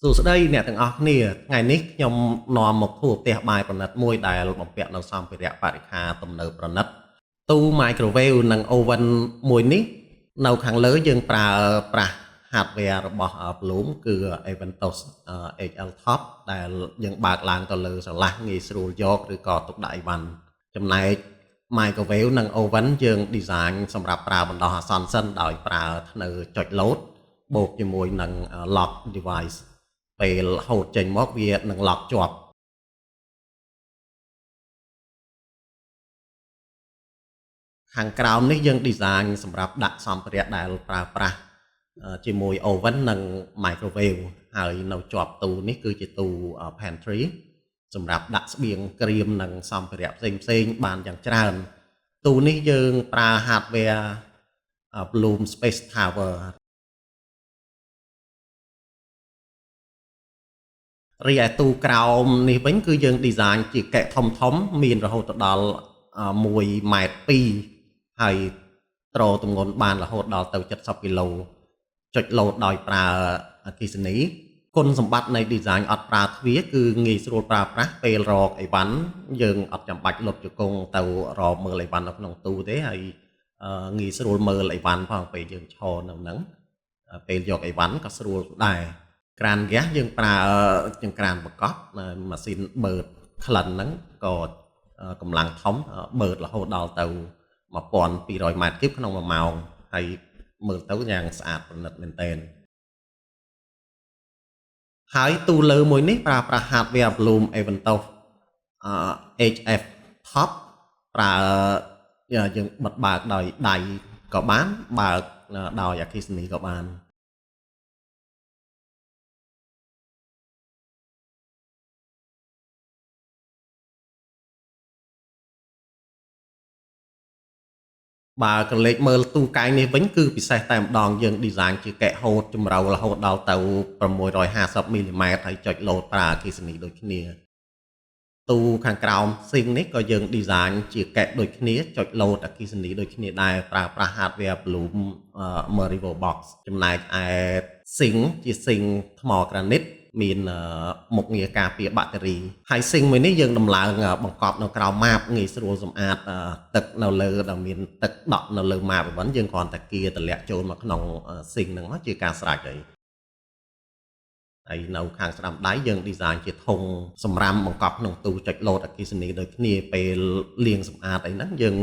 សួស្តីអ្នកទាំងអស់គ្នាថ្ងៃនេះខ្ញុំនាំមកធ្វើផ្ទះបាយប្រណិតមួយដែលបំពាក់នៅសម្ភារៈបរិក្ខារទំនើបប្រណិតទូ microwave និង oven មួយនេះនៅខាងលើយើងប្រើប្រាស់ hardware របស់ Blum គឺ Aventos HL Top ដែលយើងបើកឡើងទៅលើស្រឡះងាយស្រួលយកឬក៏ទុកដាក់អីវ៉ាន់ចំណែក microwave និង oven យើង design សម្រាប់ប្រើបណ្ដោះអាសន្នសិនដោយប្រើធ្នើចុចលោតបូកជាមួយនឹង lock device ពេលហូតចេញមកវានឹង lock ជាប់ខាងក្រោមនេះយើង design សម្រាប់ដាក់សម្ភារៈដែលប្រើប្រាស់ជាមួយ oven និង microwave ហើយនៅជាប់ទូនេះគឺជាទូ pantry សម្រាប់ដាក់ស្បៀងក្រៀមនិងសម្ភារៈផ្សេងផ្សេងបានយ៉ាងច្រើនទូនេះយើងប្រើ hardware Blum Space Tower រីឯទូក្រោមនេះវិញគឺយើង design ជាកែធំធំមានរហូតដល់1ម៉ែត្រ2ហើយទ្រទម្ងន់បានរហូតដល់ទៅ70គីឡូចុចលោតដោយប្រើអគ្គិសនីគុណសម្បត្តិនៃ design អត់ប្រើទ្វារគឺងាយស្រួលប្រើប្រាស់ពេលរកអីវ៉ាន់យើងអត់ចាំបាច់លុតជង្គង់ទៅរកមើលអីវ៉ាន់នៅក្នុងទូទេហើយងាយស្រួលមើលអីវ៉ាន់ផងពេលយើងឈរនៅហ្នឹងពេលយកអីវ៉ាន់ក៏ស្រួលដែរក្រានហ្គាសយើងប្រើចង្ក្រានប្រកបម៉ាស៊ីនបឺតក្លិនហ្នឹងក៏កម្លាំងធំបឺតរហូតដល់ទៅ1200ម៉ែត្រគីបក្នុង1ម៉ោងហើយមើលទៅយ៉ាងស្អាតប្រណិតមែនទែនហើយទូលើមួយនេះប្រើប្រាស់ hardware Blum Aventos HF Top ប្រើយើងបិទបើកដោយដៃក៏បានបើកដោយអគ្គិសនីក៏បានបើក្រឡេកមើលទូកែងនេះវិញគឺពិសេសតែម្ដងយើង design ជាកែហូតជម្រៅរហូតដល់ទៅ650មីលីម៉ែត្រហើយចុចលោតប្រើអគ្គិសនីដូចគ្នាទូខាងក្រោម sink នេះក៏យើង design ជាកែដូចគ្នាចុចលោតអគ្គិសនីដូចគ្នាដែរប្រើប្រាស់ hardware Blum Merivo Box ចំណែកឯ sink ជា sink ថ្មក្រានីតមានមុខងារការពារបាក់តេរីហើយ sink មួយនេះយើងដំឡើងបង្កប់នៅក្រោមម៉ាបងាយស្រួលសម្អាតទឹកនៅលើដែលមានទឹកដក់នៅលើម៉ាបវិញយើងគ្រាន់តែគៀតម្លាក់ចូលមកក្នុង sink ហ្នឹងមកជាការស្រេចហើយហើយនៅខាងស្ដាំដៃយើង design ជាធុងសម្រាមបង្កប់ក្នុងទូចុចលោតអគ្គិសនីដូចគ្នាពេលលាងសម្អាតអីហ្នឹងយើង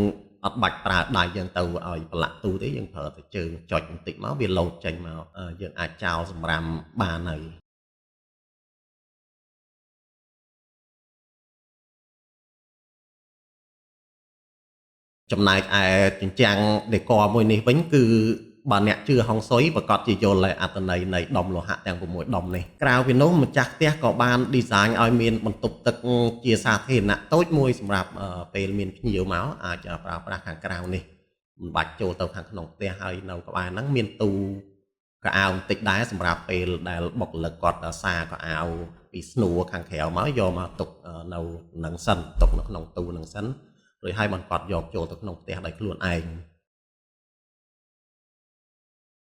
អត់បាច់ប្រើដៃយើងទៅឲ្យប្រឡាក់ទូទេយើងប្រើតែជើងចុចបន្តិចមកវាលោតចេញមកយើងអាចចោលសម្រាមបានហើយចំណែកឯជញ្ជាំងដេកមួយនេះវិញគឺបើអ្នកជឿហុងស៊ុយប្រកាសជាយល់ហើយអត្ថន័យនៃដុំលោហៈទាំង6ដុំនេះក្រៅពីនោះម្ចាស់ផ្ទះក៏បាន design ឲ្យមានបន្ទប់ទឹកជាសាធារណៈតូចមួយសម្រាប់ពេលមានភ្ញៀវមកអាចប្រើប្រាស់ខាងក្រៅនេះមិនបាច់ចូលទៅខាងក្នុងផ្ទះហើយនៅក្បែរហ្នឹងមានទូកៅអៅបន្តិចដែរសម្រាប់ពេលដែលបុគ្គលិកគាត់សារកៅអៅពីស្នួរខាងក្រៅមកយកមកទុកនៅនឹងសិនទុកនៅក្នុងទូនឹងសិនរួចហើយបានគាត់យកចូលទៅក្នុងផ្ទះដោយខ្លួនឯង។